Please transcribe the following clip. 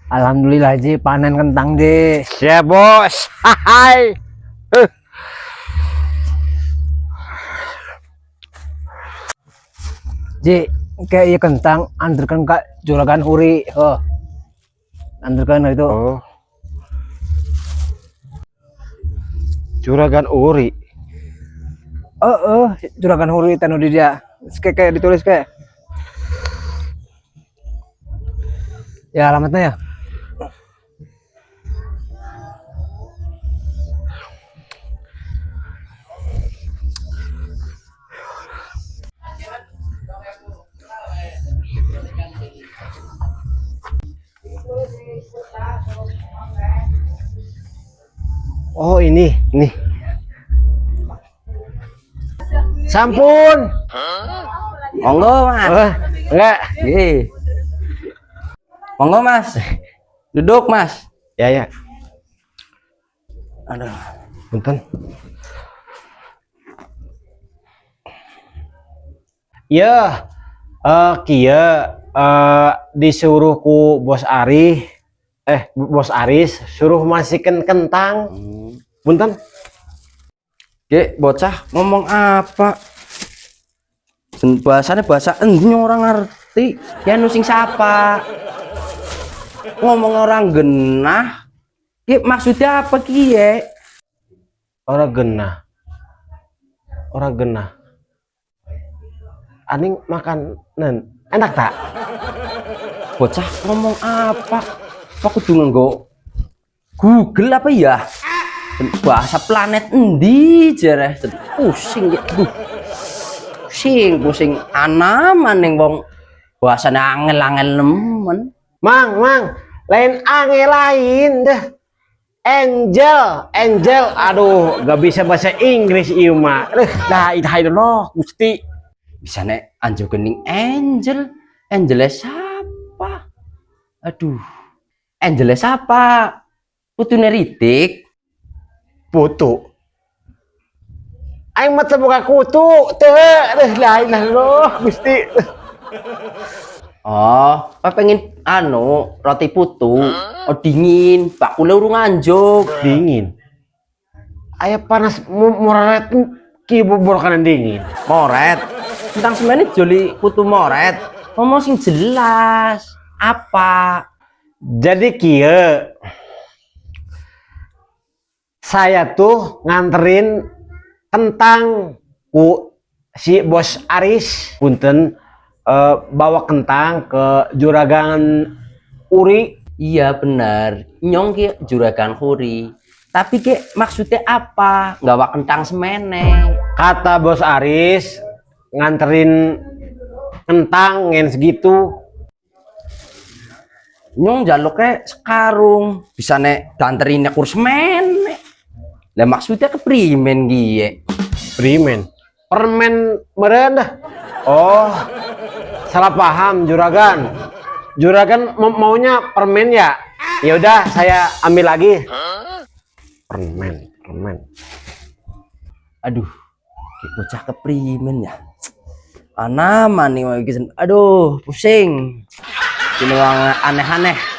Alhamdulillah, Ji, panen kentang, Ji. Siap, Bos. Hai. Ji, kayak iya kentang antarkan ke juragan Huri. Oh. Antarkan itu. Oh. Juragan Uri. Oh, oh, juragan Huri tanu di dia. Kayak kayak ditulis kayak. Ya alamatnya ya. Oh, ini, nih. Sampun. Monggo, Mas. Eh, enggak. Nggih. Monggo, Mas. Duduk, Mas. Ya, ya. Aduh. Punten. Ya, kieu disuruh ku Bos Ari, Bos Aris suruh masihkan kentang. Punten. Ki, bocah ngomong apa? Bahasanya bahasa endi ora ngerti. Ya nu sing sapa? Ngomong ora genah. Ki maksudnya apa kiye? Ora genah. Ora genah. Aning makanan enak tak? Bocah ngomong apa? Apa kudu nganggo Google apa ya? Bahasa planet endi jere? Pusing ya. Duh. Pusing, pusing. Ana maning wong bahasane angel-angel nemen. Mang, mang, lain ange lain deh. Angel, Angel, aduh, gak bisa bahasa Inggris ieu mah. La ilaha illallah, Gusti. Bisa nek anjo gening Angel. Angel siapa? Aduh. Angel siapa? Putune Ritik. Putu. Aing mah teu boga kutu, teu. La ilaha illallah, Gusti. Oh, apa pengen anu roti putu? Oh dingin, bakule urung anjuk. Dingin. Aya panas moret ki bubur kanan dingin. Moret. Tentang semene joli putu moret. Ngomong sing jelas. Apa? Jadi kieu saya tuh nganterin kentang ku si Bos Aris, punten, bawa kentang ke juragan Uri. Iya bener. Nyong ki juragan Huri. Tapi ki maksudnya apa? Nggawa kentang semene. Kata Bos Aris nganterin kentang ngen segitu. Nyong jaluknya sekarung. Bisa nek dianterin kur semene. Lah maksudnya keprimen kiye? Primen. Permen meren dah. Oh, salah paham juragan. Juragan maunya permen ya? Ya udah, saya ambil lagi. Permen, permen. Aduh, ki bocah keprimen ya. Ana maning iki. Aduh, pusing. Ini wong aneh-aneh.